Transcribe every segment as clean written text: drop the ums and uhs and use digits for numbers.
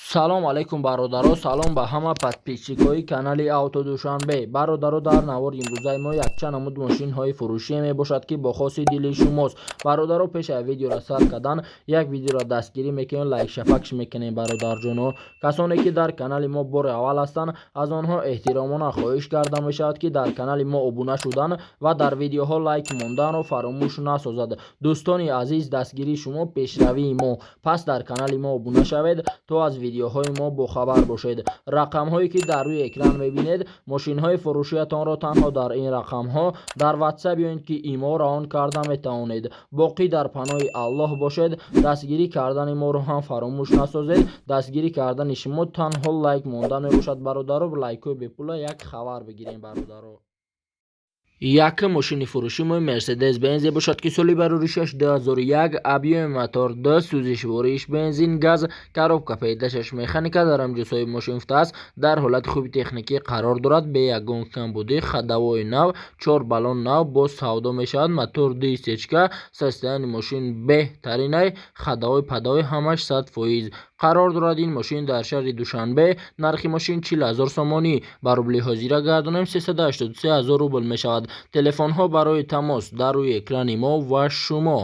Салом алейкум, бародаро, салом ба ҳама подписчикои канали Авто Душанбе. Бародаро, дар навори имрӯзаи мо якчанд намуд мошинҳои фурӯшие мебошад, ки бо хоси дили шумост. Бародаро, пеш аз видеоро сар кардан як видеоро дастгирӣ мекунем, лайк шапакш мекунем. Бародарҷоно, касоне ки дар канали мо бори аввал ҳастанд, аз онҳо эҳтиромона хоҳиш карда мешавад, ки дар канали мо обуна шудан ва дар видеоҳо лайк монданро фаромӯш насозад. Дӯстони азиз, дастгирии шумо пешравии мо, пас дар канали мо обуна шавед, то аз видеоҳои мо бохабар бошед. Рақамҳое ки дар рӯи экран мебинед, мошинҳои фурӯшиятонро танҳо дар ин рақамҳо дар Ватсап ё ин ки ИМО равон карда метавонед. Боқӣ дар паноҳи Аллоҳ бошед. Дастгирӣ кардани моро ҳам фаромӯш насозед. Дастгирӣ кардани шумо танҳо лайк мондан мебошад. Бародаро, лайкҳои бепула як хабар бигирем, бародаро. Якум мошини фурӯши мо Мерседес Бензе бошад, ки соли бароришаш 2001, объёми мотор 2, сӯзишвориш бензин газ, коробка передачаш механика. Дар ҳамҷо соҳиби мошин гуфтааст, дар ҳолати хуби техникӣ қарор дорад, бе ягон камбудӣ, ходовои нав, чор баллон нав, боз савдо мешавад. Мотор дисечка, состояние мошин беҳтаринай, ходовой падовой ҳамаш 100%. Қарор дорад ин мошин дар шаҳри Душанбе. Нархи мошин 40 000 сомонӣ, ба рубли ҳозира гардонем, 383 ҳазор рубл мешавад. Телефонҳо барои тамос дар рӯи экрани мо ва шумо.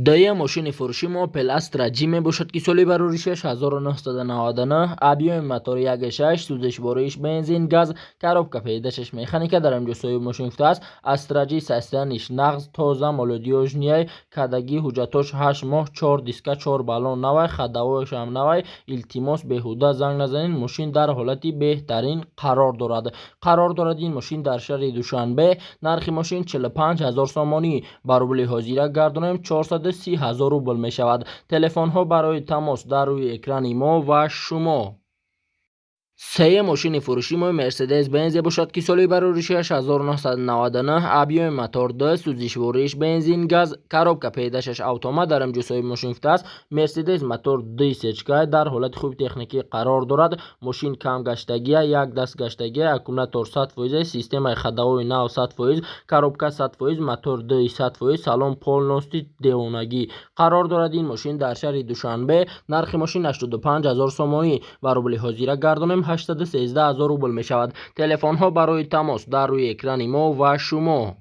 Дуюм мошини фурӯши мо Opel Astra J мебошад, ки соли бароришаш 1999, объёми мотори 1.6, сӯзишвориш бензин газ, коробка передачаш механика. Дар инҷо соҳиби мошин гуфтааст, Astra J состояниеш нағз, тоза, молодёжныйай, кадаги ҳуҷҷатош 8 моҳ, чор диска, чор баллон навай, ходовояшам навай. Илтимос, беҳуда занг назанед, мошин дар ҳолати беҳтарин қарор дорад. Қарор дорад ин мошин дар шаҳри Душанбе. Нархи мошин 45 ҳазор сомонӣ, ба рубли ҳозира гардонем, 430 ҳазор рубл мешавад. Телефонҳо барои тамос дар рӯи экрани мо ва шумо. Сеюм мошини фурӯши мо Мерседес Бензе бошад, ки соли бароришаш 1999, объёми мотор 2, сӯзишвориш бензин газ, коробка передачаш автомат. Дар инҷо соҳиби мошин гуфтааст, Мерседес мотор дисечка, дар ҳолати хуби техникӣ қарор дорад, мошин кам гаштагия, як даст гаштагия, аккумулятор 100%, системаи ходовои нав 100%, коробка 100%, мотор д 100%, салон полностью девонагӣ. Қарор дорад ин мошин дар шаҳри Душанбе. Нархи мошин 85 ҳазор сомонӣ, ба рубли ҳозира гардонем, 813 ҳазор рубл мешавад. Телефонҳо барои тамос дар рӯи экрани мо ва шумо.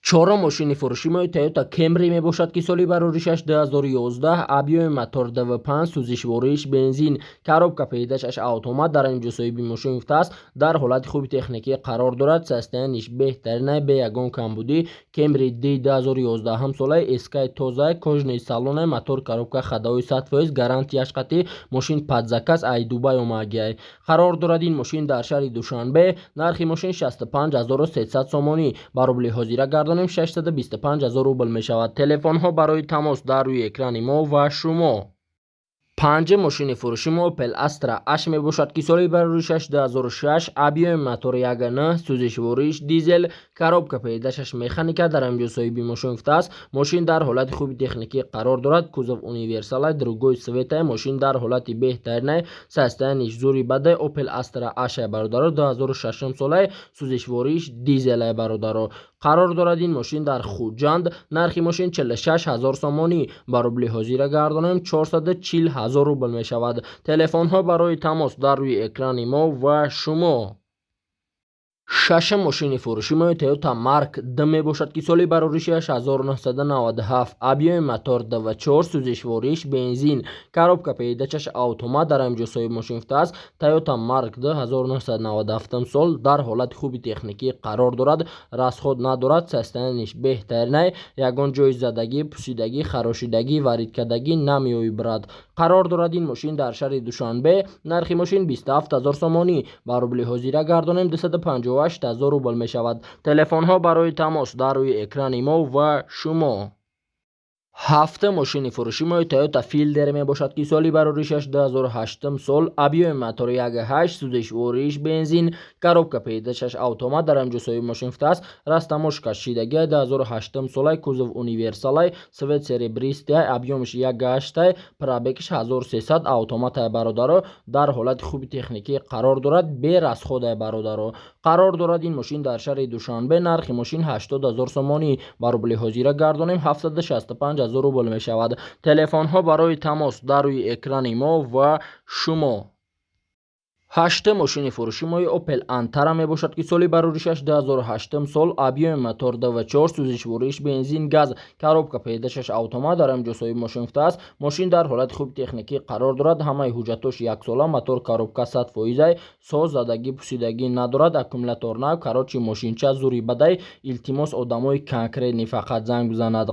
Чорум мошини фурӯши мо Toyota Camry мебошад, ки соли бароришаш 2011, объёми мотор 2.5, сӯзишвориш бензин, коробка передачаш автомат. Дар инҷо соҳиби мошин гуфтааст, дар ҳолати хуби техникӣ қарор дорад, состояниеш беҳтаринай, бе ягон камбудӣ. Camry D 2011 солаи, эскай тозай, кожаный салонай, мотор, коробка, ходовой 100%, гарантияш қатӣ. Мошин под заказ ай Дубай омагиай. Қарор дорад ин мошин дар шаҳри Душанбе. Нархи мошин 65 300 сомонӣ, ба рубли ҳозира гардонем, 625 ҳазор рубл мешавад. Телефонҳо барои тамос дар рӯи экрани мо ва шумо. Панҷум мошини фурӯши мо Opel Astra H мебошад, ки соли бароришаш 2006, объёми мотори 1.9, сӯзишвориш дизел, коробка передачаш механика. Дар инҷо соҳиби мошин гуфтааст, мошин дар ҳолати хуби техникӣ қарор дорад, кузов универсалай, другой цветай, мошин дар ҳолати беҳтаринай, состояниеш зури бадай. Opel Astra H, бародаро, 2006 солай, сӯзишвориш дизелай. Бародаро, қарор дорад ин мошин дар Хуҷанд. Нархи мошин 46 ҳазор сомонӣ, ба рубли ҳозира гардонем, 440 ҳазор рубл мешавад. Телефонҳо барои тамос дар рӯи экрани мо ва шумо. Шашум мошини фурӯши мо Toyota Mark D мебошад, ки соли бароришаш 1997, объёми мотор 2.4, сӯзишвориш бензин, коробка передачаш автомат. Дар инҷо соҳиби мошин гуфтааст, Toyota Mark D 1997 сол дар ҳолати хуби техникӣ қарор дорад, расход надорад, состояниеш беҳтаринай, ягон ҷои задагӣ, пусидагӣ, харошидагӣ, варидкардагӣ намеои, брат. Қарор дорад ин мошин дар шаҳри Душанбе. Нархи мошин 27 ҳазор сомонӣ, ба рубли ҳозира гардонем, 258 ҳазор рубл мешавад. Телефонҳо барои тамос дар рӯи экрани мо ва шумо. Ҳафтум мошини фурӯши мо Toyota Fielder мебошад, ки соли бароришаш 2008 сол, объёми мотори 1.8, сӯзишвориш бензин, коробка передачаш автомат. Дар инҷо соҳиби мошин гуфтааст, растаможка шидагиай, 2008 солай, кузов универсалай, цвет серебристый, объёмиш 1.8, пробегиш 1300, автоматай. Бародаро, дар ҳолати хуби техникӣ қарор дорад, бе расходай, бародаро. Қарор дорад ин мошин дар шаҳри Душанбе. Нархи мошин 80 ҳазор сомонӣ, ба рубли ҳозира гардонем, 765 ҳазор рубл мешавад. Телефонҳо барои тамос дар рӯи экрани мо ва шумо. Ҳаштум мошини фурӯши мои Opel Antara мебошад, ки соли бароришаш 2008 сол, объёми мотор 2,4, сӯзишвориш бензин, газ, коробка передачаш автомат. Дар ҳамин ҷо соҳиби мошин гуфтааст, мошин дар ҳолати хуби техникӣ қарор дорад, ҳамаи ҳуҷҷатош яксола, мотор, коробка 100 фоизай, соз, задагӣ, пусидагӣ надорад, аккумулятор нав. Короче, мошинча зури бадай. Илтимос, одамои конкретный фақат занг бизанад.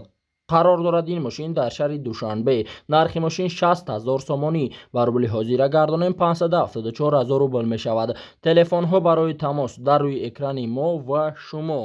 Қарор дорад ин мошин дар шаҳри Душанбе. Нархи мошин 60 ҳазор сомонӣ, ба рубли ҳозира гардонем, 574 ҳазор рубл мешавад. Телефонҳо барои тамос дар рӯи экрани мо ва шумо.